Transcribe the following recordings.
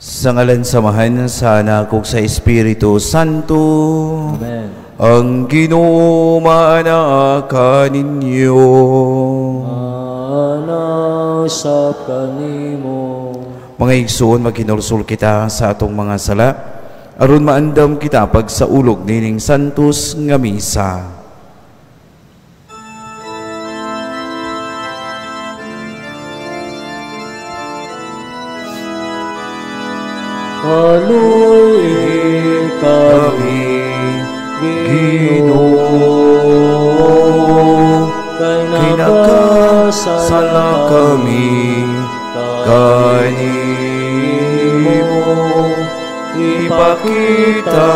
Sa ngalan sa Amahan, sa Anak ug sa Espiritu Santo. Amen. Ang Ginoo maanaa kaninyo. Maanaa usab kanimo. Mga igsoon, maghinulsol kita sa atong mga sala aron maandam kita pagsaulog nining santos nga misa. Kaluoy kami, Ginoo, kay kay nakasala kami kanimo. Ipakita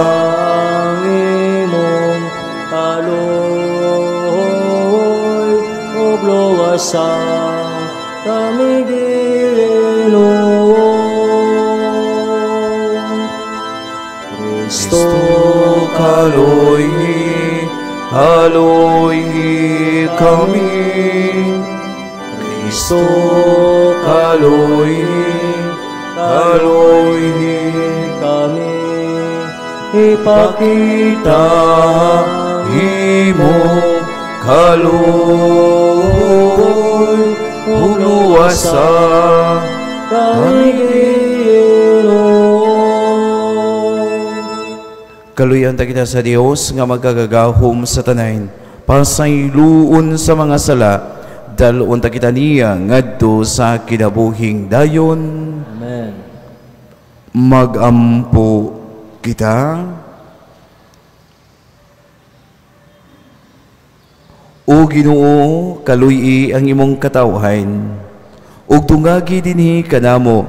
ang imong kaluoy ug luwasa kami, Ginoo. Kristo, kaluoy, kaluoy kami. Kristo, kaluoy, kaluoy kami. Ipakita imong kaluoy ug luwasa kami, Ginoo. Kaluyan ta kita sa Dios nga magagagahom sa tanan, pasayloon sa mga sala, dal-on ta kita niya ngadto sa kinabuhing dayon. Amen. Magampo kita. O Ginoo, kaluy-i ang imong katawhan, ug tungagi dinhi kanamo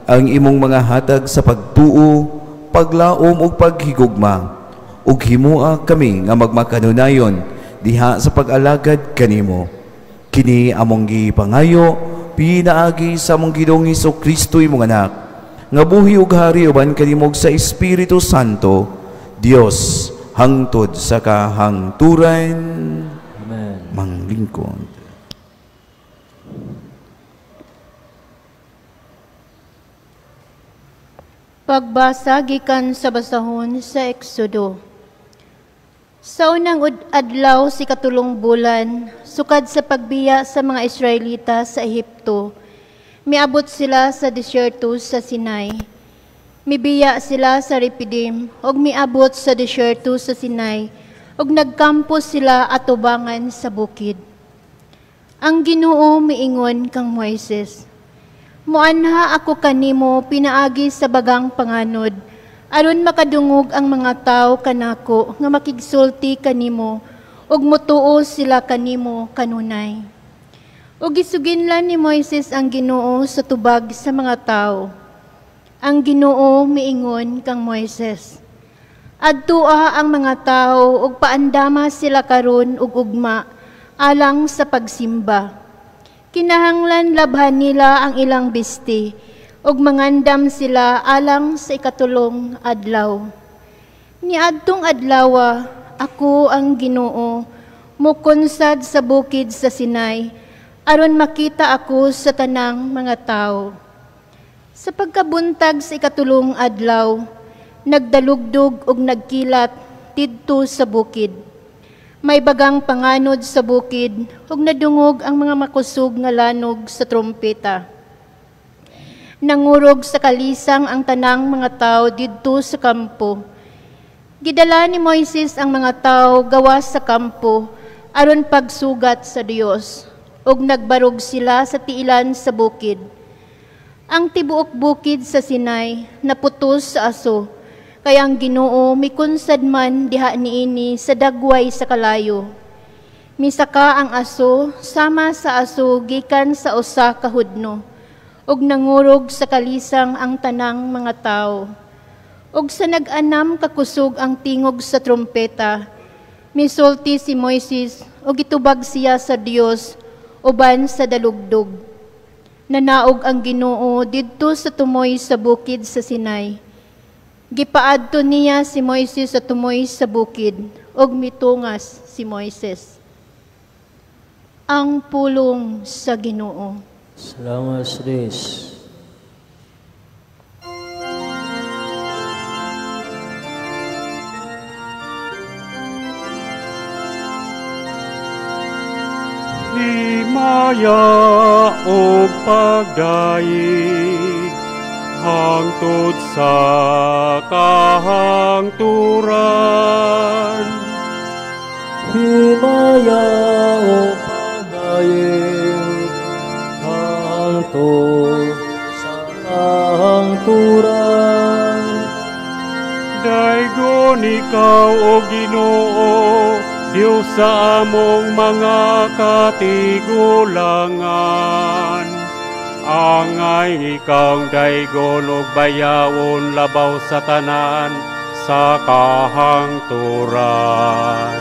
ang imong mga hatag sa pagtuo, paglaom ug paghigugma, ug himoa kami nga magmakanunayon diha sa pag-alagad kanimo. Kini among gipangayo pinaagi sa among Ginoong Hesus Kristo, imong anak, nga buhi ug hari uban kanimo sa Espiritu Santo, Dios, hangtod sa kahangturan. Amen. Manglingkod. Pagbasa gikan sa basahon sa Exodo. Sa unang adlaw sa ikatulong bulan, sukad sa pagbiya sa mga Israelita sa Ehipto, miabot sila sa disyerto sa Sinai. Mibiya sila sa Repidim ug miabot sa disyerto sa Sinai, ug nagkampo sila atubangan sa bukid. Ang Ginoo miingon kang Moises, "Muanha ako kanimo pinaagi sa bagang panganod, aron makadungog ang mga tawo kanako nga makigsulti kanimo, ug mutuo sila kanimo kanunay." Ug gisuginlan ni Moises ang Ginoo sa tubag sa mga tawo. Ang Ginoo miingon kang Moises, "Adtua ang mga tawo ug paandama sila karon ug ugma alang sa pagsimba. Kinahanglan labhan nila ang ilang bisti ug mangandam sila alang sa ikatulong adlaw. Niadtong adlawa, ako ang Ginoo mukonsad sa bukid sa Sinai aron makita ako sa tanang mga tawo." Sa pagkabuntag sa ikatulong adlaw, nagdalugdog ug nagkilat didto sa bukid. May bagang panganod sa bukid ug nadungog ang mga makusog nga lanog sa trompeta. Nangurog sa kalisang ang tanang mga tao didto sa kampo. Gidala ni Moises ang mga tao gawas sa kampo aron pagsugat sa Dios, ug nagbarog sila sa tiilan sa bukid. Ang tibuok bukid sa Sinai naputos sa aso, kaya ang Ginoo mikunsad man diha niini sa dagway sa kalayo. Misaka ang aso sama sa aso gikan sa usa ka hudno, ug nangurog sa kalisang ang tanang mga tawo. Ug sa nag-anam kakusog ang tingog sa trompeta, misulti si Moises ug gitubag siya sa Dios uban sa dalugdog. Nanaog ang Ginoo didto sa tumoy sa bukid sa Sinai. Gipaadto niya si Moises sa tumoy sa bukid, ug mitungas si Moises. Ang pulong sa Ginoo. Salamat sa Diyos. Himaya ug pagdayeg hangtod sa kahangturan. Himaya ug pagdayeg hangtod sa kahangturan. Daygon ikaw, O Ginoo, Dios sa among mga katigulangan. Angay ikaw daygon ug bayawon labaw sa tanan sa kahangturan.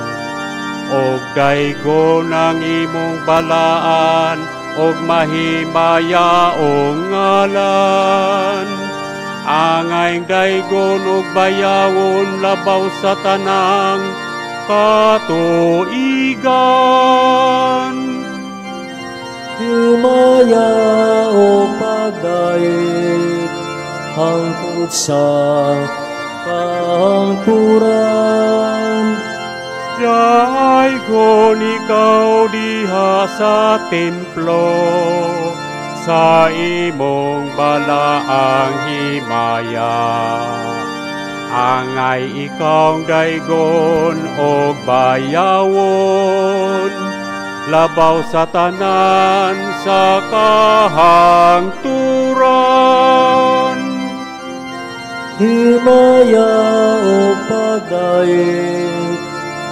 Og daygon ang imong balaan ug mahimayaong ngalan. Angay daygon ug bayawon labaw sa tanang katuigan. Himaya ug pagdayeg hangtod sa kahangturan. Daygon ikaw diha sa templo, sa imong balaang himaya. Angay ikaw daygon og bayawon labaw sa tanan sa kahangturan. Himaya ug pagdayeg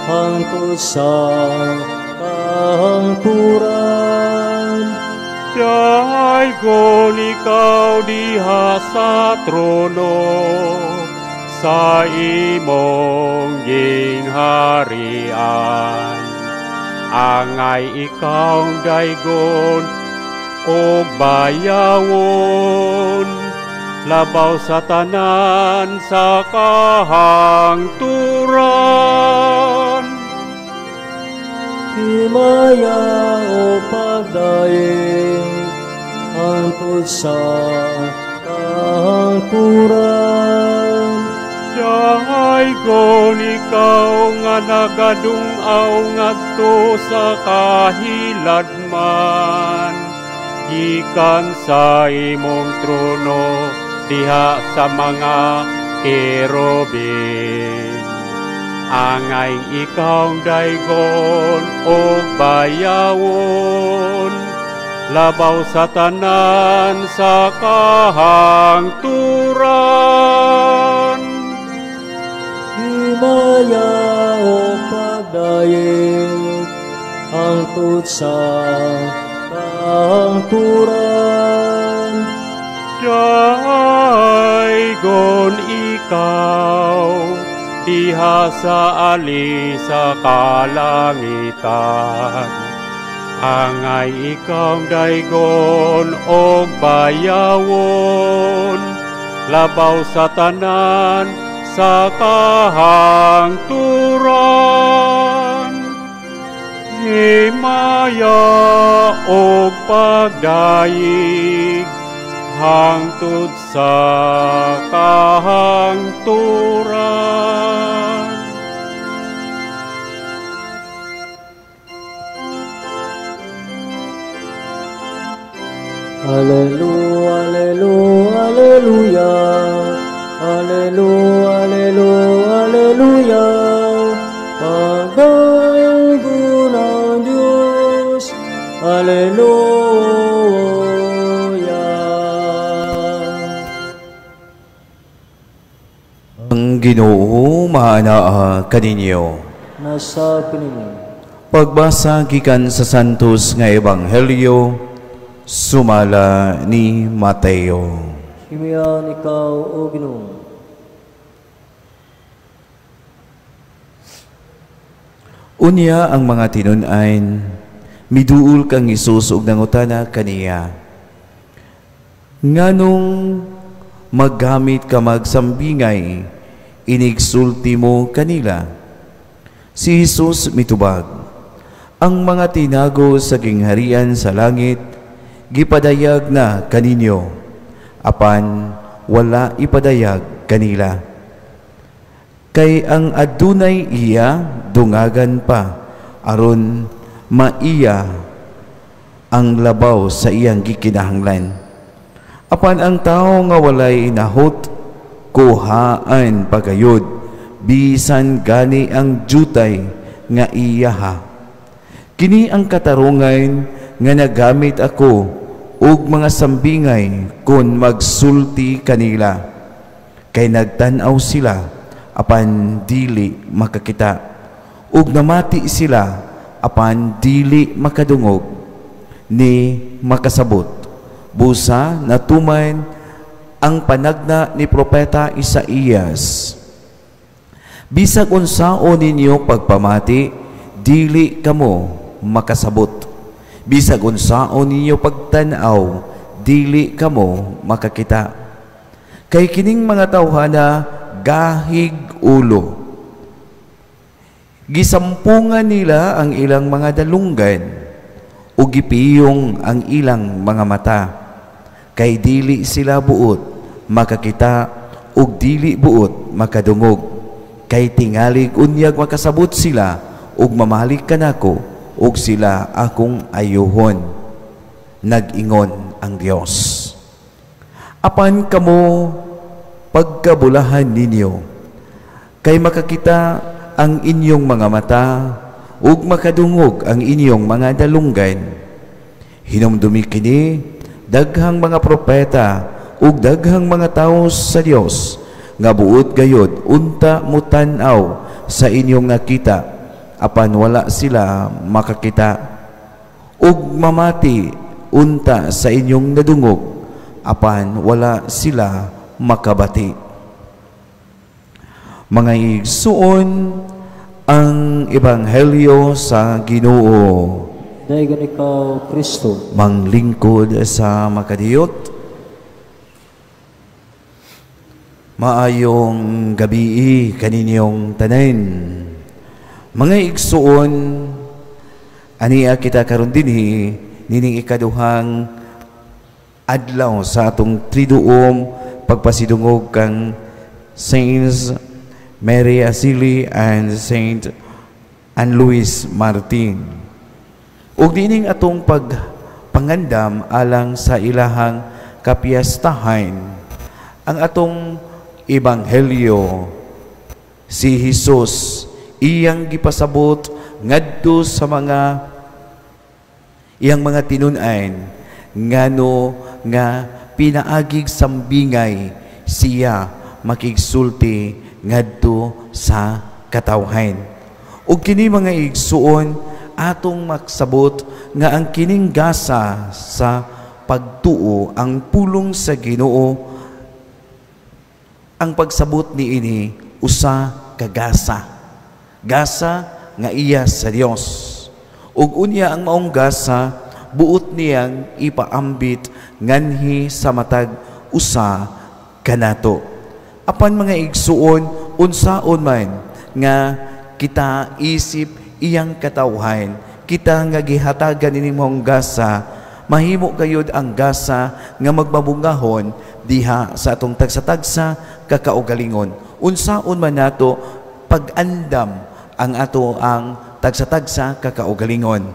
hangtod sa kahangturan. Daygon ikaw diha sa trono, sa imong gingharian. Angay ikaw daygon og bayawon labaw sa tanan sa kahangturan. Himaya ug pagdayeg hangtod sa kahangturan. Daygon ikaw nga nagadung-aw ngadto sa kahiladman, gikan sa imong trono diha sa mga kerubin. Angay ikaw daygon og bayawon labaw sa tanan sa kahangturan. Himaya ug pagdayeg hangtod sa kahangturan. Daygon ikaw diha sa ali sa kalangitan. Angay ikaw daygon og bayawon labaw sa tanan sa kahangturan. Himaya og pagdayeg hangtod sa kahangturan. Alleluia, alleluia, alleluia. Alleluia, alleluia, alleluia. Pagdaygon ang Diyos. Alleluia. Ang Ginoo maanaa kaninyo. Nasa pininyo. Pagbasa gikan sa Santos nga Ebanghelyo sumala ni Mateo. Himian ikaw, O Ginoo. Unya ang mga tinun-an, miduol kang Hesus ug nangutana kaniya, nganong maggamit ka magsambingay, inigsulti mo kanila? Si Hesus mitubag, ang mga tinago sa gingharian sa langit gipadayag na kaninyo, apan wala ipadayag kanila. Kay ang adunay iya dungagan pa, aron maiya ang labaw sa iyang gikinahanglan. Apan ang tawo nga walay nahot, kuhaan pagayod bisan gani ang jutay nga iyaha. Kini ang katarungan nga nagamit ako ug mga sambingay kon magsulti kanila. Kay nagtan-aw sila apan dili makakita, ug namati sila apan dili makadungog ni makasabot. Busa natuman ang panagna ni Propeta Isaías. Bisag unsaon ninyo pagpamati, dili kamo makasabot. Bisag unsaon ninyo pagtan-aw, dili kamo makakita. Kay kining mga tawhana gahig ulo. Gisampungan nila ang ilang mga dalunggan ug gipiyong ang ilang mga mata. Kay dili sila buot makakita ug dili buot makadungog. Kay tingalig unyag makasabot sila ug mamalik kanako ug sila akong ayuhon. Nag-ingon ang Dios. Apan kamo pagkabulahan ninyo, kay makakita ang inyong mga mata ug makadungog ang inyong mga dalunggan. Hinumdumi kini daghang mga propeta ug daghang mga tawo sa Dios nga buot gayod unta mutan-aw sa inyong nakita, apan wala sila makakita, ug mamati unta sa inyong nadungog, apan wala sila makabati. Mga igsuon, ang Ebanghelyo sa Ginoo. Daigon ikaw, Kristo. Manglingkod sa makadiyot. Maayong gabii kaninyong tanan. Mga igsuon, aniya kita karon dinhi nining ikaduhang adlaw sa atong triduom pagpasidungog kang Saints Mary Asili and Saint Anne Louis Martin. Ug dining atong pagpangandam alang sa ilahang kapiyastahan, ang atong ebanghelyo, si Hesus iyang gipasabot ngadto sa mga iyang mga tinun-an ngano nga pinaagig sambingay siya makigsulti ngadto sa katawhan. Ug kini mga igsuon, atong magsabot nga ang kining gasa sa pagtuo, ang pulong sa Ginoo, ang pagsabot niini usa ka gasa. Gasa nga iya sa Dios. Ug unya ang maong gasa buot niyang ipaambit nganhi sa matag usa kanato. Apan mga igsuon, unsaon man nga kita isip iyang katawhan, kita nga gihatagan ining maong gasa, mahimo gayud ang gasa nga magmabungahon diha sa atong tagsa-tagsa kakaugalingon. Unsaon man nato pag-andam ang ato ang tagsa-tagsa kakaugalingon.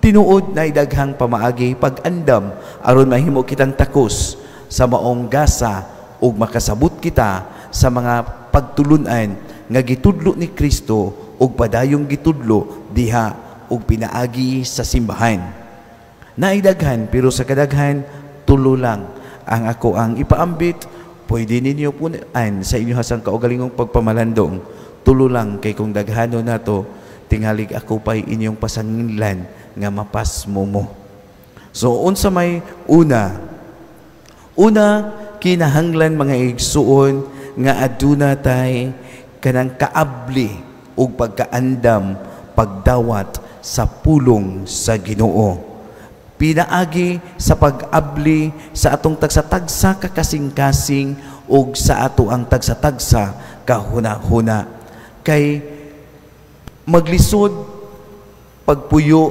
Tinuod na daghang pamaagi pag-andam aron mahimo kitang takos sa maong gasa ug makasabot kita sa mga pagtulunan nga gitudlo ni Kristo ug padayong gitudlo diha ug pinaagi sa simbahan. Naidaghan pero sa kadaghan tulo lang ang ako ang ipaambit. Pwede ninyo punan sa inyo hasang kaugalingong pagpamalandong. Tulo lang kay kung daghano nato tingalig ako pa'y inyong pasanginlan nga mapasmo mo. So unsa may una? Una, kinahanglan mga igsuon nga aduna tay kanang kaabli ug pagkaandam pagdawat sa pulong sa Ginoo. Pinaagi sa pag-abli sa atong tagsa-tagsa kakasing-kasing ug sa ato ang tagsa-tagsa kahuna-huna. Kay maglisod pagpuyo,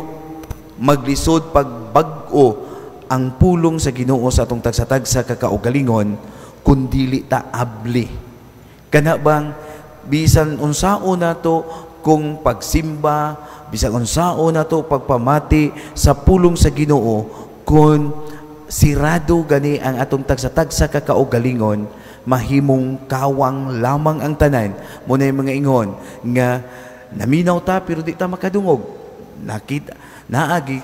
maglisod pagbag-o ang pulong sa Ginoo sa atong tagsa-tagsa kakaugalingon kun dili ta abli. Kana bang bisan unsaon nato kung pagsimba, bisag unsaon nato pagpamati sa pulong sa Ginoo, kung sirado gani ang atong tagsa-tagsa ka kaugalingon, mahimong kawang lamang ang tanan. Muna yung mga ingon nga naminaw ta pero di ta makadungog, nakita naagi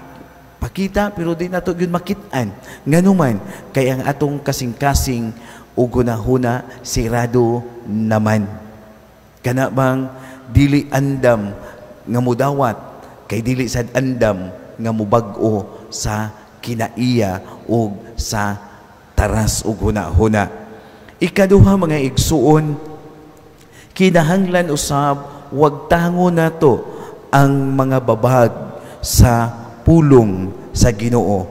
pakita pero di nato gyud makit-an, nganuman kay ang atong kasing-kasing ug hunahuna sirado naman. Kana bang dili andam nga mudawat kay dili sad andam nga mubag-o sa kinaiya ug sa taras ug hunahuna. Ikaduha, mga igsuon, kinahanglan usab wagtango nato ang mga babag sa pulong sa Ginoo.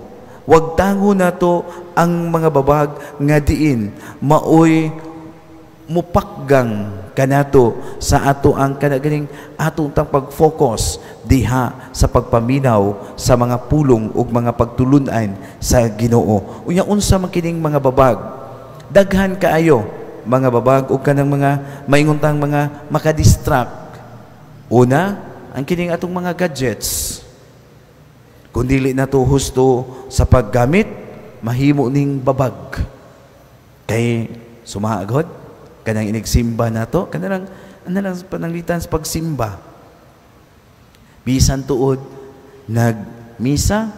Wagtango nato ang mga babag nga diin maoy mupakgang kanato sa ato ang kanaganing atong tang pag-focus diha sa pagpaminaw sa mga pulong ug mga pagtulunan sa Ginoo. Unya unsa man kining mga babag? Daghan kaayo mga babag ug kanang mga maingontang mga makadistract. Una, ang kining atong mga gadgets. Kung dili nato husto sa paggamit, mahimo ning babag. Kay sumaagod kanang inigsimba nato, kanang lang pananglitan sa pagsimba. Bisan tuod nagmisa,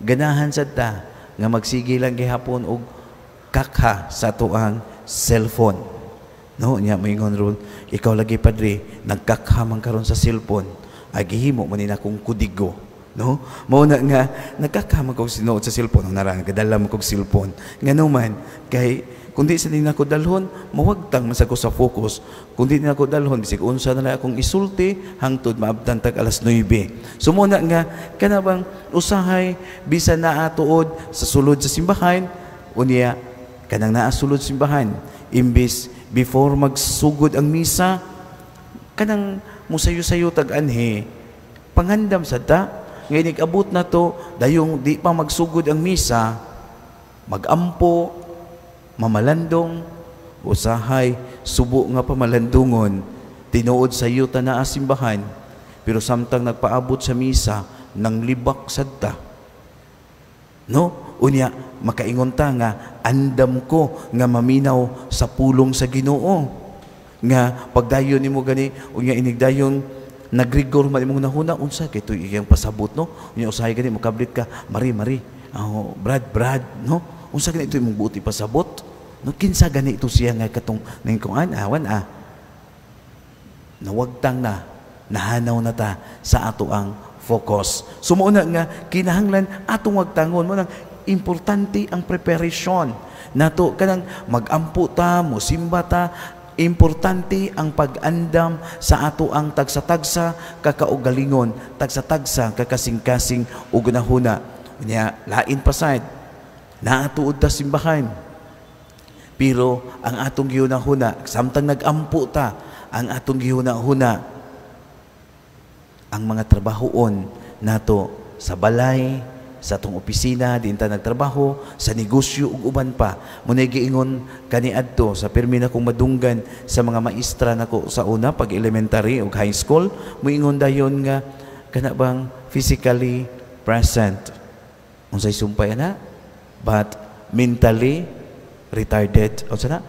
ganahan sad ta nga magsige lang gihapon og kakha sa atuang cellphone. No, nya moingon ron, ikaw lagi padre, nagkakha man karon sa cellphone, ay gihimo man ni nakong kudigo. No? Mao na nga nagkakha man kog sinuot sa cellphone, nara gadala man kog cellphone. Ngano man kay kung di sa nako dalhon, mawagtang man sa ko sa focus. Kung di nako dalhon, bisig unsa na lang akong isulti hangtod maabtan tag alas 9. So mo na nga kana bang usahay bisan naa tuod sa sulod sa simbahan, unya kanang naa sulod simbahan, imbis before magsugod ang misa, kanang musayo-sayo tag anhi, pangandam sad ta nga abot na to dayong di pa magsugod ang misa, magampo, mamalandong, usahay subo nga pamalandungon, tinuod sa iyo ta naa simbahan, pero samtang nagpaabot sa misa nang libak sad ta. No? Unya makaingon ta nga andam ko nga maminaw sa pulong sa Ginoo. Nga pagdayon nimo gani, unya inigdayon nagrigor man imong nahuna, unsa kay toy iyang pasabot, no? Unya usahay gani mokablit ka, Mari, Mari, oh, Brad, Brad, no? Unsa gani ito imong buot ipasabot? No, kinsa gani ito siya nga katong ningkuan awan ah. Nawagtang na, nahanaw na ta sa ato ang focus. So mao na nga kinahanglan atong wagtangon mo nang importante ang preparation nato, kanang magampo ta, mosimba ta, importante ang pag-andam sa ato ang tagsa-tagsa kakaugalingon, tagsa-tagsa kakasing-kasing ug hunahuna. Unya lain pa sad, naatuod ta simbahan, pero ang atong gihuna-huna samtang nagampo ta, ang atong gihuna-huna ang mga trabahoon nato sa balay, sa atong opisina, diin ta nagtrabaho, sa negosyo ug uban pa. Munay giingon kaniadto sa pirmi na kong madunggan sa mga maestra nako sa una pag elementary ug high school, moingon dayon nga kana bang physically present. Unsay sumpay ana? But mentally retarded. Unsa na?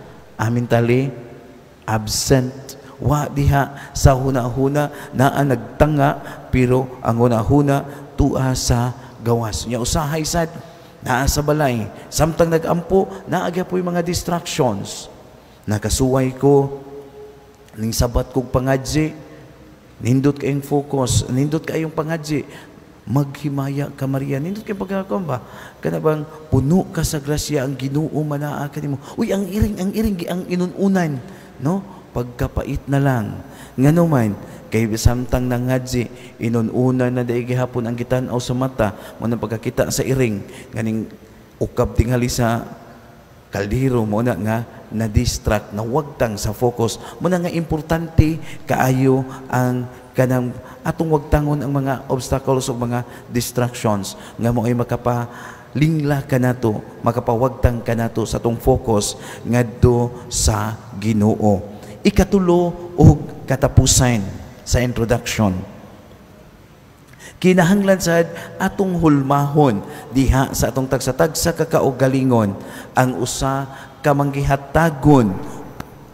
Mentally absent. Wa diha sa huna-huna naa nagtanga, pero ang huna-huna tua sa gawas. Nya usahay sad naa sa balay samtang nagampo, naa gyud mga distractions. Nakasuway ko ning sabat kog pangadji, nindot kayong focus, nindot kayong pangadji, maghimaya ka Maria, nindot kayong pagkakuan ba? Kana bang puno ka sa grasya ang Ginoo manaa kanimo. Uy, ang iring ang inununan, no? Pagkapait na lang. Ngano man kay samtang nangadji inununan na dai gihapon ang gitan-aw sa mata mo nang pagkakita sa iring ganing ukab tingali sa kaldero mo na nga na-distract, nawagtang sa focus. Mo na nga importante kaayo ang kanang atong wagtangon ang mga obstacles o mga distractions nga mo ay makapalingla kanato, makapawagtang kanato sa atong focus ngadto sa Ginoo. Ikatulo og katapusan, sa introduction. Kinahanglan sad atong hulmahon diha sa atong tagsa-tagsa ka kaugalingon ang usa ka manggihatagon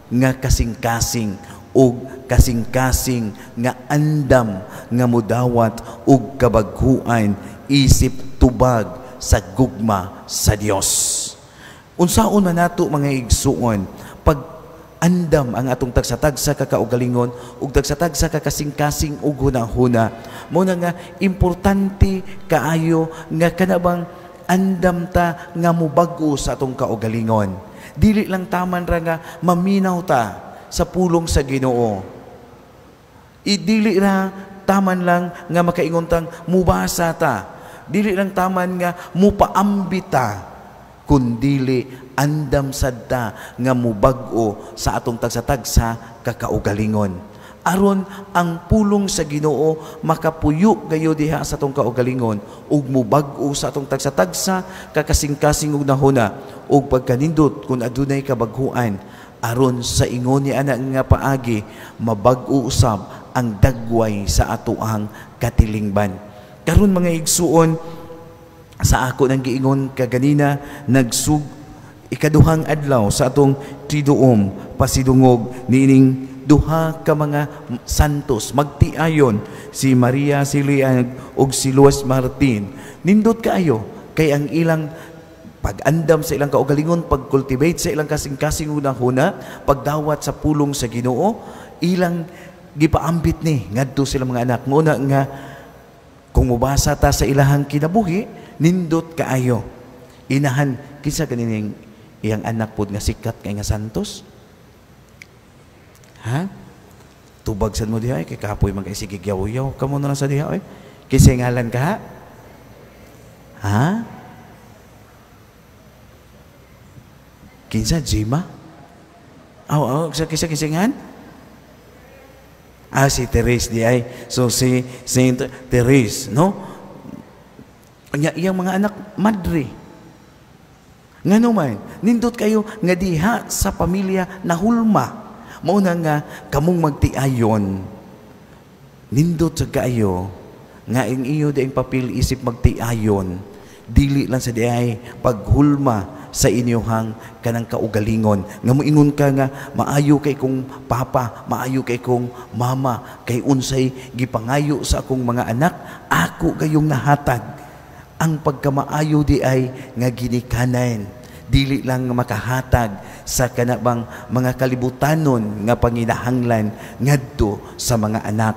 nga kasing-kasing ug kasing-kasing nga andam nga mudawat og kabaghuan isip tubag sa gugma sa Dios. Unsaon man nato, mga igsuon, pag andam ang atong tagsa-tagsa ka kaugalingon ug tagsa-tagsa ka kasing-kasing ug hunahuna? Mo na nga importante kaayo nga kanabang andam ta nga mubag-o sa atong kaugalingon. Dili lang taman ra nga maminaw ta sa pulong sa Ginoo. Idili ra taman lang nga makaingon tang mubasa ta. Dili lang taman nga mupaambit ta, kundili andam sad ta nga mubag-o sa atong tagsa-tagsa kakaugalingon, aron ang pulong sa Ginoo makapuyo gayo diha sa atong kaugalingon ug mubag-o sa atong tagsa-tagsa kakasing-kasing ug nahuna ug pagkanindot kung adunay kabaghuan, aron sa ingon ni ana nga paagi mabag-o usab ang dagway sa atoang katilingban. Karon, mga igsuon, sa ako nang giingon kaganina, nagsug ikaduhang adlaw sa atong Triduum pasidungog niining duha ka mga santos magtiayon, si Maria Siliag ug si Luis Martin. Nindot kaayo kay ang ilang pag-andam sa ilang kaugalingon, pag-cultivate sa ilang kasing-kasing hunahuna, pagdawat sa pulong sa Ginoo, ilang gipaambit ni ngadto sila mga anak. Nguna nga kung mubasa ta sa ilahang kinabuhi, nindot kaayo. Inahan, kinsa kanining iyang anak pod nga sikat kay nga santos? Ha? Tubag sad mo diha kay kapoy man kay sige yaw-yaw kamo na lang sa diha oy. Kinsa ngalan ka? Ha? Kinsa Jima? Aw, aw, sa kinsa kinsa? Ah, si Therese di ay. So si Saint Therese, no? Nya iyang mga anak madre. Ngano man, nindot kayo nga diha sa pamilya nahulma. Mao na nga kamong magtiayon. Nindot sa kaayo nga ang iyo di ang papel isip magtiayon. Dili lang sa diay paghulma sa inyuhang kanang kaugalingon. Nga moingon ka nga maayo kay kong papa, maayo kay kong mama, kay unsay gipangayo sa akong mga anak, ako kayong nahatag. Ang pagkamaayo di ay nga ginikanan, dili lang makahatag sa kanabang mga kalibutanon nga panginahanglan ngadto sa mga anak,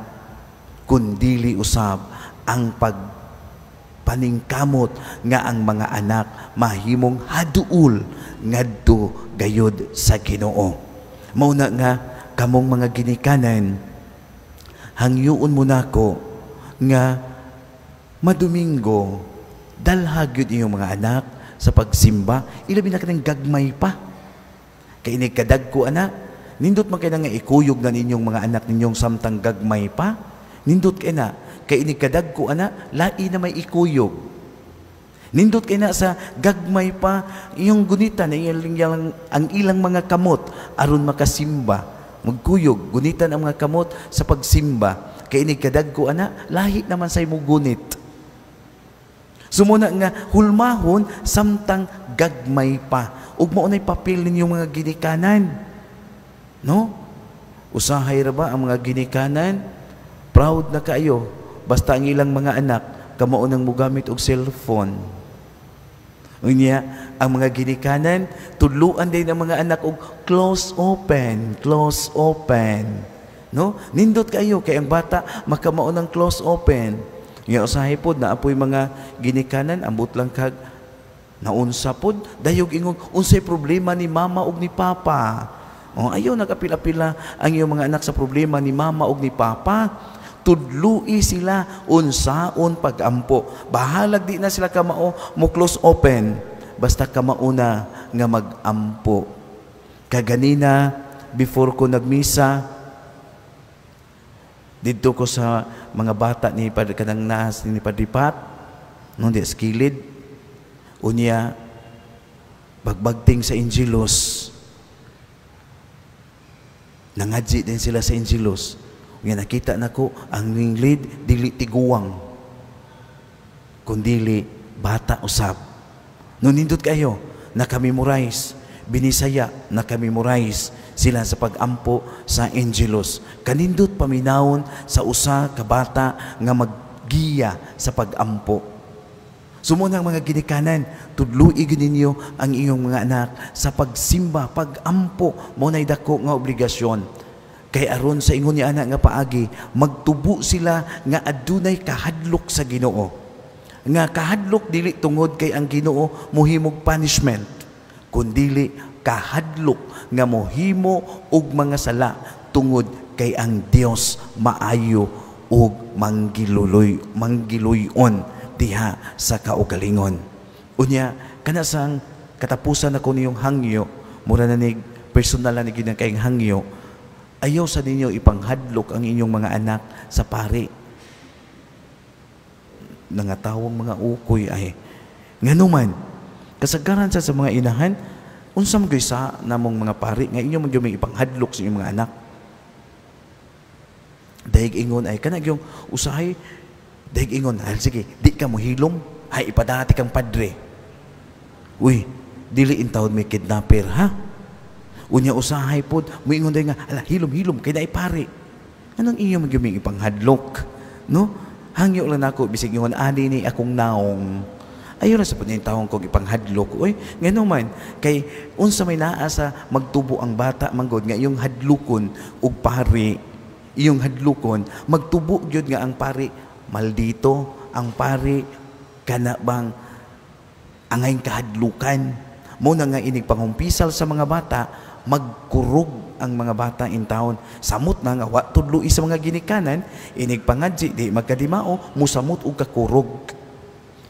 kundili usab ang pagpaningkamot nga ang mga anak mahimong haduol ngadto gayod sa Ginoo. Mao na nga kamong mga ginikanan, hangyoon mo nako nga madomingo dalha gyud inyong mga anak sa pagsimba, ilabi na kanang gagmay pa. Kay ini kadagko ana, nindot man kay nga ikuyog na ninyong mga anak ninyong samtang gagmay pa. Nindot kay na, kay ini kadagko ana, lain na may ikuyog. Nindot kay na sa gagmay pa iyong gunitan ang ilang mga kamot aron makasimba. Magkuyog, gunitan ang mga kamot sa pagsimba. Kay ini kadagko ana, lahi naman sa imong gunit. Sumuna nga hulmahon samtang gagmay pa. Ug mao nay papel ninyong mga ginikanan. No? Usahay ra ba ang mga ginikanan? Proud na kaayo basta ang ilang mga anak kamao nang mogamit og cellphone. Unya, ang mga ginikanan tudluan din ang mga anak og close open, close open. No? Nindot kaayo kay ang bata makamao ng close open. Nga usahay pod na apoy mga ginikanan ambot lang kag naunsa pod dayog ingon unsay problema ni mama ug ni papa. Oh, ayaw nagapila-pila ang iyong mga anak sa problema ni mama ug ni papa. Tudlui sila unsaon pagampo. Bahalag di na sila kamao mo close open, basta kamao na nga magampo. Kaganina before ko nagmisa didto ko sa mga bata ni Padre kanang naas ni Padre Pat, no, di skilid. Unya bagbagting sa Angelus, nangadji din sila sa Angelus. Nga nakita nako ang ning lead dili tiguang kundili bata usab. No nindot kayo naka-memorize, Binisaya naka-memorize sila sa pagampo sa Angelus. Kanindot paminawon sa usa ka bata nga maggiya sa pagampo. Sumuna ang mga ginikanan, tudloi gyud ninyo ang inyong mga anak sa pagsimba, pagampo, mao nay dako nga obligasyon. Kay aron sa ingon ni anak nga paagi, magtubo sila nga adunay kahadlok sa Ginoo. Nga kahadlok dili tungod kay ang Ginoo mohimog punishment, kundili kahadlok nga mohimo og mga sala tungod kay ang Dios maayo og manggiluyon diha sa kaugalingon. Unya kana sang katapusan ako niyong hangyo, mura na ni personal na ni gyud kayong hangyo, ayaw sa ninyo ipanghadlok ang inyong mga anak sa pari. Nangatawang mga ukoy ay nganuman kasagaran sa mga inahan, unsa man gyud sa namong mga pari nga inyo man gyud may ipanghadlok sa inyong mga anak. Dahig ingon ay kana gyung usahay, dahig ingon, ay sige, di ka mohilom, ay ipadati kang padre. Uy, dili intawon may kidnapper ha. Unya usahay pod, moingon day nga, ala hilom-hilom kay naay pari. Anong inyo man gyud may ipanghadlok, no? Hangyo lang nako bisig ingon ani ni akong naong. Ayaw na sa pud taong kong ipanghadlok. Uy, ngano man kay unsa may naa sa magtubo ang bata manggod nga iyong hadlokon og pari, iyong hadlokon magtubo gyud nga ang pari maldito, ang pari kana bang angay kahadlukan. Mo na nga inig pangumpisal sa mga bata, magkurog ang mga bata in town. Samot na nga wa tudloi sa mga ginikanan, inig pangadji di magkadimao, musamot og kakurog.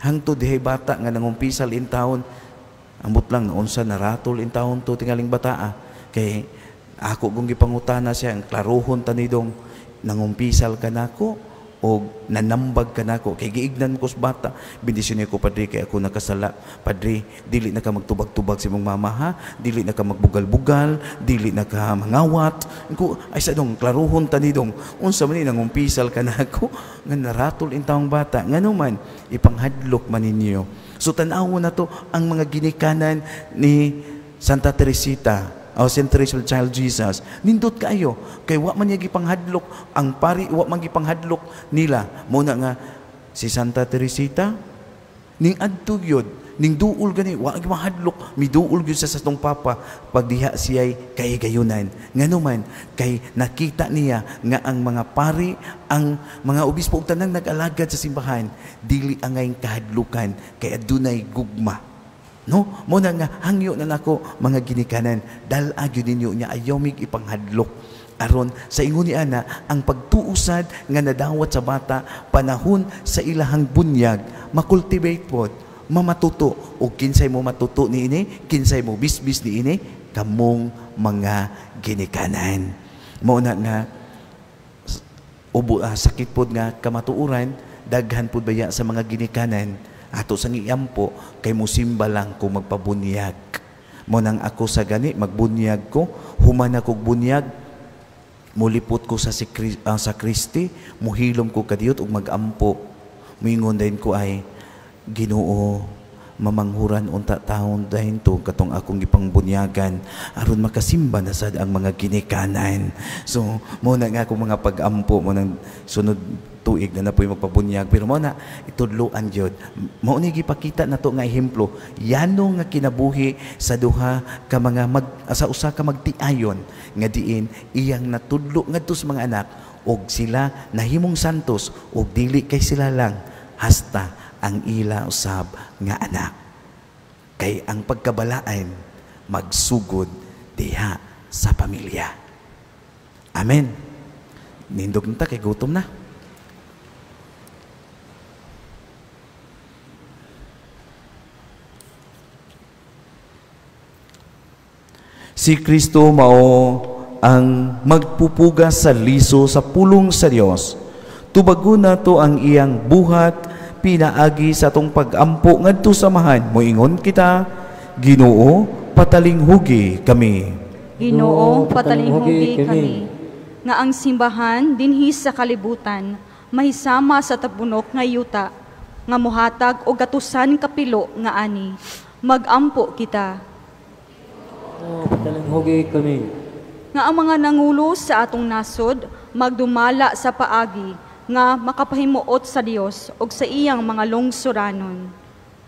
Hangtod dihay bata nga nangumpisal in town, ambot lang naunsa naratol in town to tingaling bataa. Kay ako kung gipangutana siya, ang klaruhon tanidong nangumpisal ka nako o nanambag ka nako kay giignan ko sa bata, bendisyon ko padre kay ako nakasala, padre dili na ka magtubag-tubag sa imong mama ha, dili na ka magbugal-bugal, dili na ka mangawat ko, ay sa dong klaruhon tanidong unsa man ni nangumpisal ka nako nga naratol in taong bata. Ngano man ipanghadlok man ninyo. So tan-awon na to ang mga ginikanan ni Santa Teresita o Saint Teresa of Child Jesus. Nindot kaayo kay wa man niya gipanghadlok ang pari, wa man gipanghadlok nila. Mo na nga si Santa Teresita ning adto gyud, ning duol gani, wa gimahadlok, miduol gyud sa satong papa pagdiha siya'y kahigayunan. Ngano man kay nakita niya nga ang mga pari, ang mga obispo ug tanang nag-alagad sa simbahan dili angay kahadlukan kay adunay gugma. No, mo na nga hangyo na nako mga ginikanan, dal-a gyud ninyo nya ayaw mig ipanghadlok aron sa ingon ni ana ang pagtuusad nga nadawat sa bata panahon sa ilahang bunyag makultivate pod, mamatuto og kinsay mo matuto niini, kinsay mo bisbis niini kamong mga ginikanan. Mo na nga ubo, sakit pod nga kamatuoran, daghan pod baya sa mga ginikanan ato sang iampo kay musimba lang kung magpabunyag. Mo nang ako sa gani magbunyag ko, human ako bunyag, mulipot ko sa sa Kristi, muhilom ko kadiyot ug magampo. Muingon dayon ko ay Ginoo, mamanghuran unta taon dahin to katong akong gipangbunyagan aron makasimba na sad ang mga ginikanan. So mo na nga akong mga pag-ampo mo nang sunod tuig na napoy magpabunyag, pero mo na itudloan gyud. Mao ni gipakita nato nga ehemplo yano nga kinabuhi sa duha ka mga sa usa ka magtiayon nga diin iyang natudlo ngadto sa mga anak og sila nahimong santos og dili kay sila lang hasta ang ila usab nga anak. Kay ang pagkabalaan magsugod diha sa pamilya. Amen. Nindog na ta kay gutom na. Si Kristo mao ang magpupugas sa liso sa pulong sa Dios. Tubagon nato ang iyang buhat pinaagi sa atong pag-ampo ngadto sa samahan. Moingon kita, Ginoo, patalinghugi kami. Ginoo, patalinghugi kami. Nga ang simbahan dinhi sa kalibutan mahisama sa tapunok nga yuta nga mohatag og gatusan kapilo nga ani. Magampo kita. Ginoo, patalinghugi kami. Nga ang mga nangulo sa atong nasod magdumala sa paagi nga makapahimuot sa Dios og sa iyang mga lungsuranon.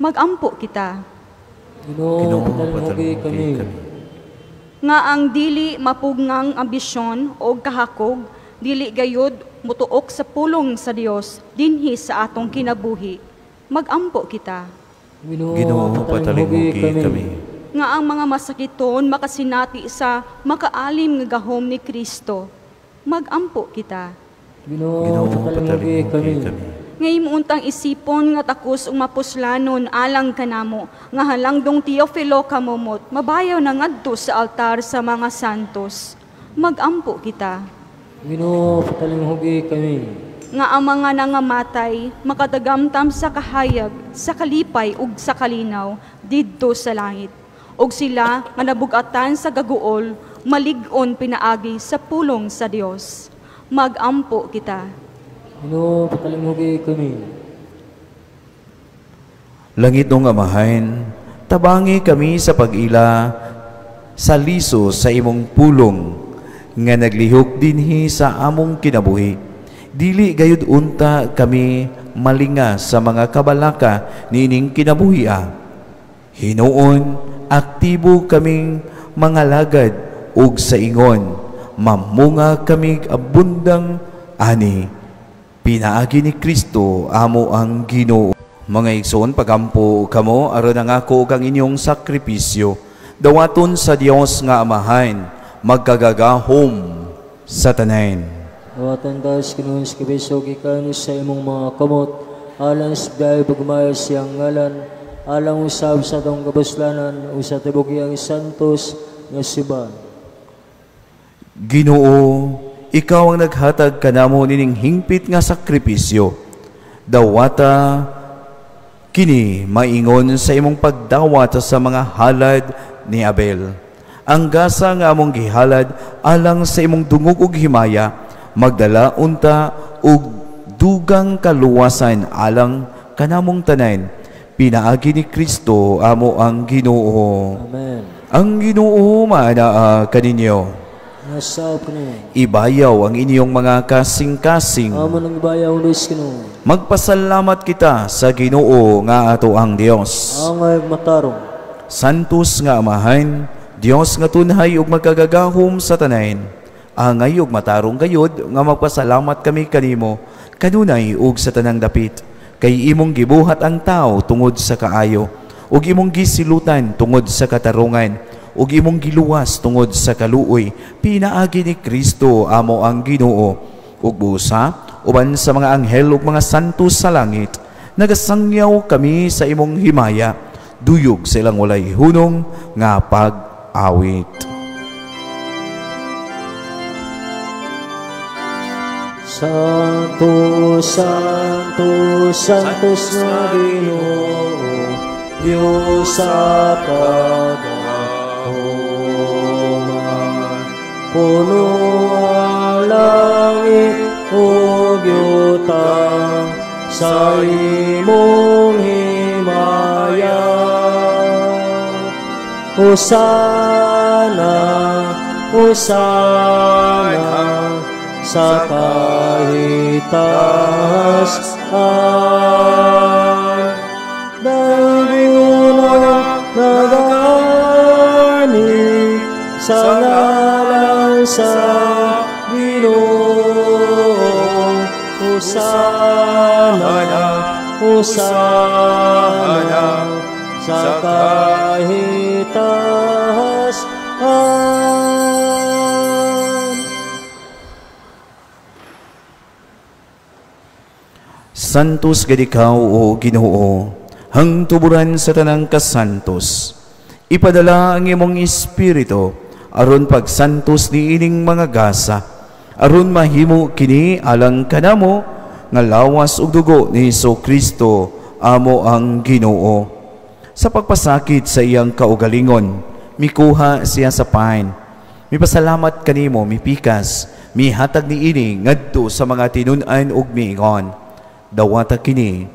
Magampo kita. Ginoo, patalinghugi kami. Nga ang dili mapugngang ambisyon o kahakog dili gayud mutuok sa pulong sa Dios dinhi sa atong kinabuhi. Magampo kita. Ginoo, patalinghugi kami. Nga ang mga masakiton makasinati sa makaalim nga gahom ni Kristo. Magampo kita. Ginoo, patalinghugi kami. Ngay muuntang isipon nga takos ug mapuslanon alang kanamo nga halangdong Teofilo kamumot mabayaw na ngadto sa altar sa mga santos. Magampo kita. Ginoo, patalinghugi kami. Nga ang mga nangamatay makadagamtam sa kahayag, sa kalipay ug sa kalinaw didto sa langit. Ug sila nga nabugatan sa gaguol malig-on pinaagi sa pulong sa Dios. Magampo kita. Ginoo, patalinghugi kami. Langit nung Amahan, tabangi kami sa pag-ila sa liso sa imong pulong nga naglihok dinhi sa among kinabuhi. Dili gayud unta kami malinga sa mga kabalaka niining kinabuhia. Hinuon, aktibo kaming mga lagad ug sa ingon, mamunga kami abundang ani. Pinaagi ni Kristo amo ang Ginoo. Mga igsoon, pagampo kamo aron ang ako ug ang inyong sakripisyo dawaton sa Dios nga Amahan, magkagagahom sa tanan. Dawaton ta sa Ginoo sa kabiso gikan sa imong mga kamot alang sa dahil pagmahal siyang ngalan, alang usab sa atong kabuslanan ug sa tibok iyang santos nga simbahan. Ginoo, ikaw ang naghatag kanamo nining hingpit nga sakripisyo. Dawata kini maingon sa imong pagdawat sa mga halad ni Abel. Ang gasa nga among gihalad alang sa imong dungog ug himaya, magdala unta og dugang kaluwasan alang kanamong tanan. Pinaagi ni Kristo amo ang Ginoo. Amen. Ang Ginoo maanaa kaninyo. Ibayaw ang inyong mga kasing-kasing. Amo nang ibayaw Diyos Ginoo. Magpasalamat kita sa Ginoo nga ato ang Dios. Angay matarong. Santos nga Amahan, Dios nga tunhay ug magkagagahom sa tanan. Angay ug matarong gayud nga magpasalamat kami kanimo kanunay ug sa tanang dapit. Kay imong gibuhat ang tao tungod sa kaayo, ug imong gisilutan tungod sa katarungan, ug imong giluwas tungod sa kaluoy, pinaagi ni Kristo amo ang Ginoo. Ug busa uban sa mga anghel ug mga santo sa langit, nagasangyaw kami sa imong himaya, duyog sa ilang walay hunong nga pag-awit. Santo, Santo, Santos nga Ginoo, Diyos sa kagahuman. Puno ang langit ug yuta sa imong himaya. Hosana, Hosana sa kahitaas-an. Dahil nagani sa ngalan sa Ginoo. Hosana, Hosana sa kahitaas-an. Santos gid ikaw, o Ginoo, hangtuburan sa tanang kasantos. Ipadala ang imong espiritu aron pagsantos niining mga gasa, aron mahimo kini alang kanamo nga lawas ug dugo ni Jesu-Kristo amo ang Ginoo. Sa pagpasakit sa iyang kaugalingon, mikuha siya sa pain. Mipasalamat kanimo, mipikas, mihatag niini ngadto sa mga tinun-an ug miingon, dawata kini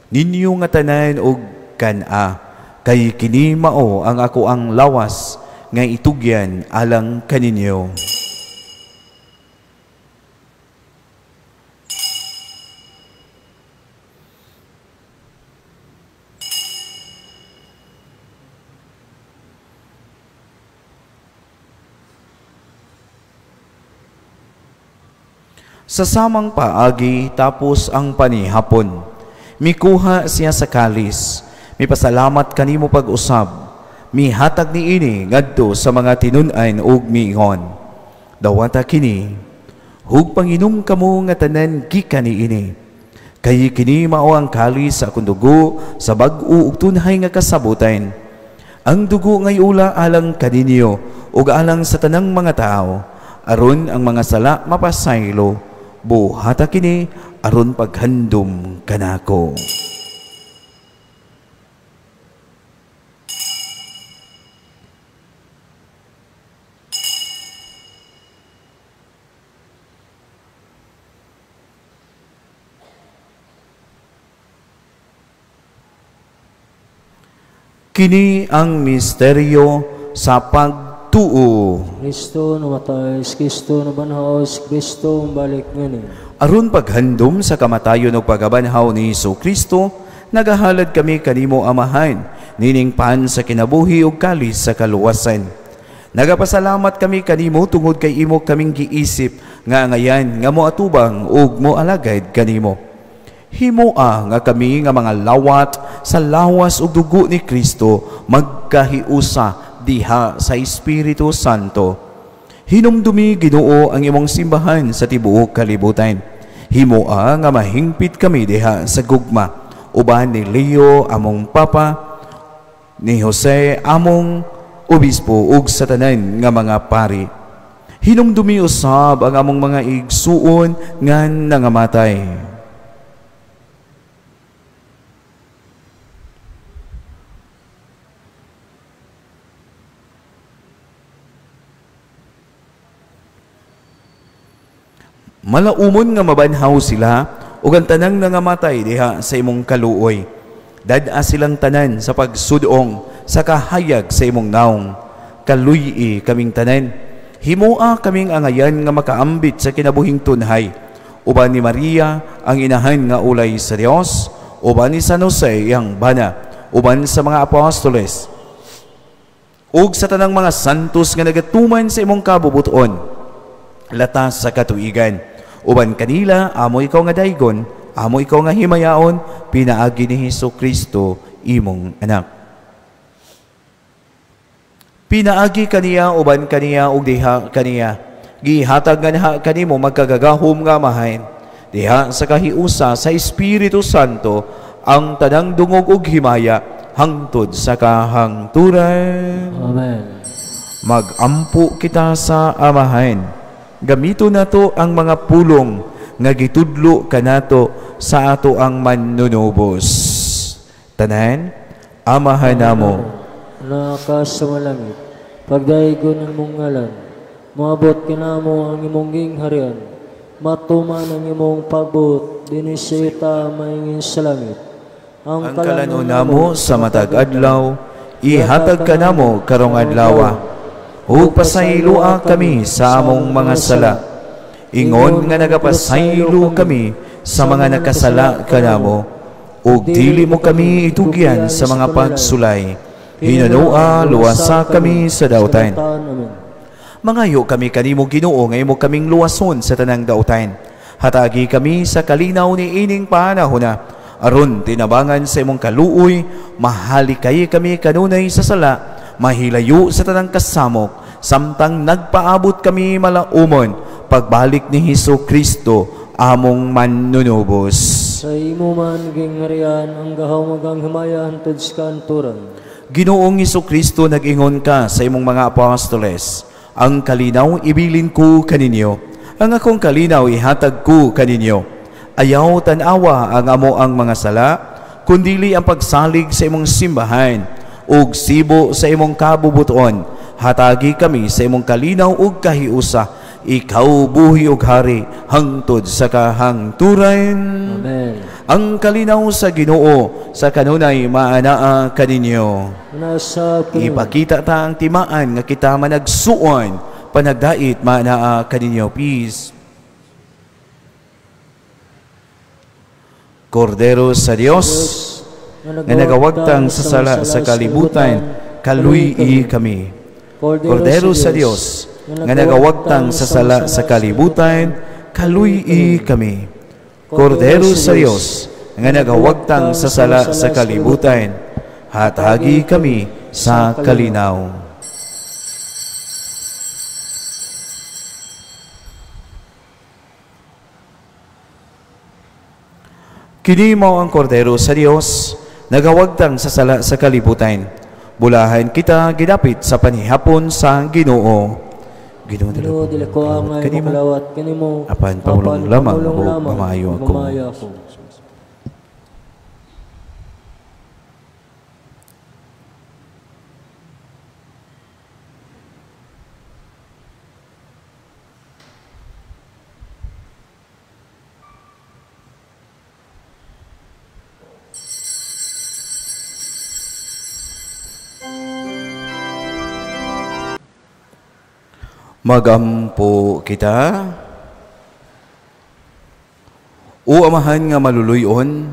ninyo nga tanan og kan-a, kay kini mao ang ako ang lawas nga itugyan alang kaninyo. Sa samang paagi tapos ang panihapon, mikuha siya sa kalis, mipasalamat kanimo pag-usab, mihatag niini ngadto sa mga tinun-an ug miingon, dawata kini, hug panginom kamo nga tanan gikan niini, kay kini mao ang kalis sa akong dugo sa bag-o ug tunhay nga kasabutan. Ang dugo ngay ula alang kaninyo ug alang sa tanang mga tawo, aron ang mga sala mapasaylo. Buhata kini aron paghandom kanako. Kini ang misteryo sa pagtuo. Kristo namatay, Kristo nabanhaw, Kristo balik ngani. Aron paghandom sa kamatayon ug pagabanhaw ni Hesus Kristo, nagahalad kami kanimo Amahan, nining pan sa kinabuhi ug kalis sa kaluwasan. Nagapasalamat kami kanimo tungod kay imo kaming giisip nga angayan nga moatubang ug moalagad kanimo. Himoa nga kami nga mga lawat sa lawas ug dugo ni Kristo magkahiusa diha sa Espiritu Santo. Hinumdumi Ginoo ang imong simbahan sa tibuok kalibutan. Himoa nga mahingpit kami diha sa gugma uban ni Leo among Papa, ni Jose among obispo ug sa tanan nga mga pari. Hinumdumi usab ang among mga igsuon nga nangamatay. Malaumon nga mabanhaw sila ug ang tanang nangamatay diha sa imong kaluoy. Dad-a silang tanan sa pagsudong sa kahayag sa imong naong. Kaluy-i kaming tanan. Himoa kaming angayan nga makaambit sa kinabuhing tunhay. Uban ni Maria ang inahan nga ulay sa Dios, uban ni San Jose iyang bana, uban sa mga apostoles ug sa tanang mga santos nga nagatuman sa imong kabubuton latas sa katuigan. Uban kanila, amo ikaw nga daygon, amo ikaw nga himayaon, pinaagi ni Hesus Kristo imong anak. Pinaagi kaniya, uban kaniya, ug diha kaniya, gihatag nga naha kanimo magkagagahom nga Amahan, diha sa kahiusa sa Espiritu Santo, ang tanang dungog ug himaya, hangtod sa kahangturan. Amen. Magampo kita sa Amahan. Gamito nato ang mga pulong nga gitudlo kanato sa ato ang manunubos. Tanan, Amahan namo na ka sa malangit, pagdaygon ang imong ngalan, moabot kanamo ang imong gingharian, matuman ang imong pagbuot dinhi sa yuta maingin sa langit. Ang kalan-on namo sa matag adlaw, ihatag kanamo karong adlaw. Ug pasayloa kami sa among mga sala, ingon nga nagapasaylo kami sa mga nakasala kanamo, ug dili mo kami itugyan sa mga pagsulay. Hinanoa, luwasa kami sa dautan. Mangayo kami kanimo Ginoo nga imo kaming luwason sa tanang dautan. Hatagi kami sa kalinaw ni ining panahona, aron tinabangan sa imong kaluoy, mahalikay kami kanunay sa sala, mahilayo sa tanang kasamok, samtang nagpaabot kami malaumon pagbalik ni Hesus Kristo among manunubos. Sa imo man gingharian ang gahom ug ang himaya hangtod sa kanturan. Ginoong Hesus Kristo, nag-ingon ka sa imong mga apostoles, ang kalinaw ibilin ko kaninyo, ang akong kalinaw ihatag ko kaninyo. Ayaw tan-awa ang amo ang mga sala, kundili ang pagsalig sa imong simbahan ug sibo sa imong kabubuton. Hatagi kami sa imong kalinaw ug kahiusa. Ikaw buhi ug hari hangtod sa kahangturan. Amen. Ang kalinaw sa Ginoo sa kanunay maanaa kaninyo. Ipakita ta ang timaan nga kita managsuon panagdait maanaa kaninyo. Peace. Kordero sa Dios nga nagawagtang sa sala sa kalibutan, kaluy-i kami. Kordero sa Dios nga nagawagtang sa sala sa kalibutan, kaluy-i kami. Kordero sa Dios nga nagawagtang sa sala sa kalibutan, hatagi kami sa kalinaw. Kini mao ang Kordero sa Dios nagawagtang sa sala sa kalibutan. Bulahan kita gidapit sa panihapon sa Ginoo. Ginoo, dili ko ang makalawat kanimo, apan pamulong lamang ug mamaayo ako. Magampo kita. O Amahan nga maluluyon,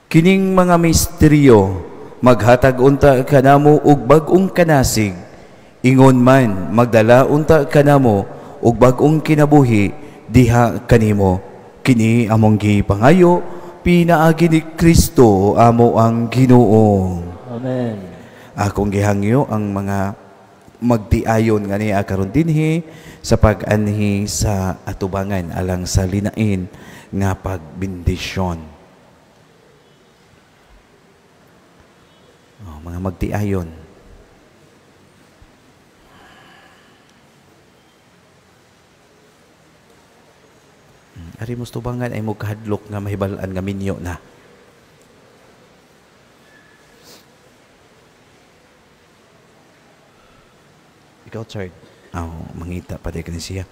kining mga misteryo maghatag unta kanamo og bag-ong kanasig, ingon man magdala unta kanamo og bag-ong kinabuhi diha kanimo. Kini among gipangayo pinaagi ni Kristo amo ang Ginoo. Amen. Akong gihangyo ang mga magtiayon nga niya karon dinhi sa pag-anhi sa atubangan alang sa linain nga pagbendisyon. Oh, mga magtiayon. Ari mos tubangan ay mo kahadlok nga mahibal-an nga minyo na. Ikaw, Chard. Oh, mangita pa di siya.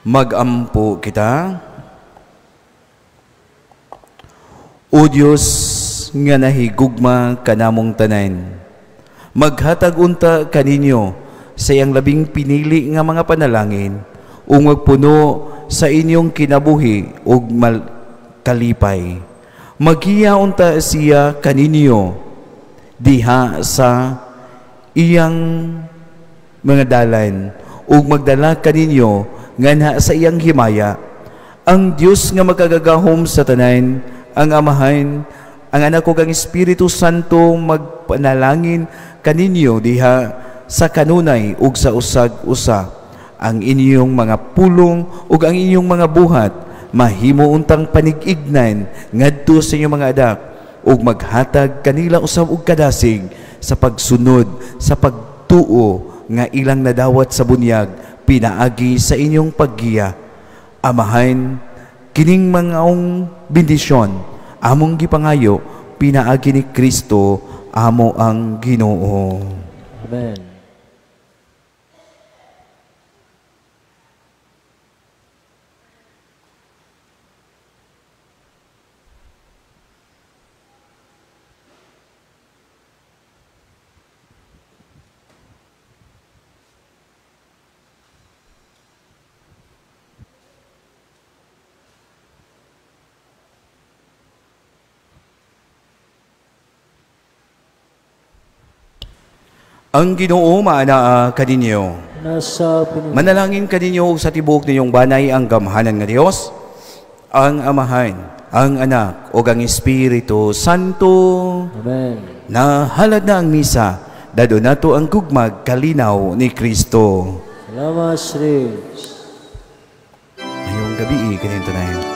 Magampo kita. O Dios nga nahigugma kanamong tanan, maghatag unta kaninyo sa iyang labing pinili nga mga panalangin ug magpuno sa inyong kinabuhi ug kalipay. Maghiya unta siya kaninyo diha sa iyang mga dalan ug magdala kaninyo nganha sa iyang himaya. Ang Dios nga magagagahom sa tanan, ang Amahan, ang Anak ug ang Espiritu Santo magpanalangin kaninyo diha sa kanunay ug sa usag-usa. Ang inyong mga pulong ug ang inyong mga buhat mahimo untang panig-ignan ngadto sa inyong mga adak ug maghatag kanila usab og kadasig sa pagsunod sa pagtuo nga ilang nadawat sa bunyag pinaagi sa inyong paggiya. Amahan, kining mangaong bendisyon among gipangayo pinaagi ni Kristo amo ang Ginoo. Amen. Ang Ginoo maanaa kaninyo. Manalangin kaninyo sa tibuok ninyong banay ang gamhanan nga Dios, ang Amahan, ang Anak ug ang Espiritu Santo. Amen. Nahalad na ang misa, dadon nato ang gugmag kalinaw ni Kristo. Salamat, Diyos. Ngayong gabi kaninyo tanan.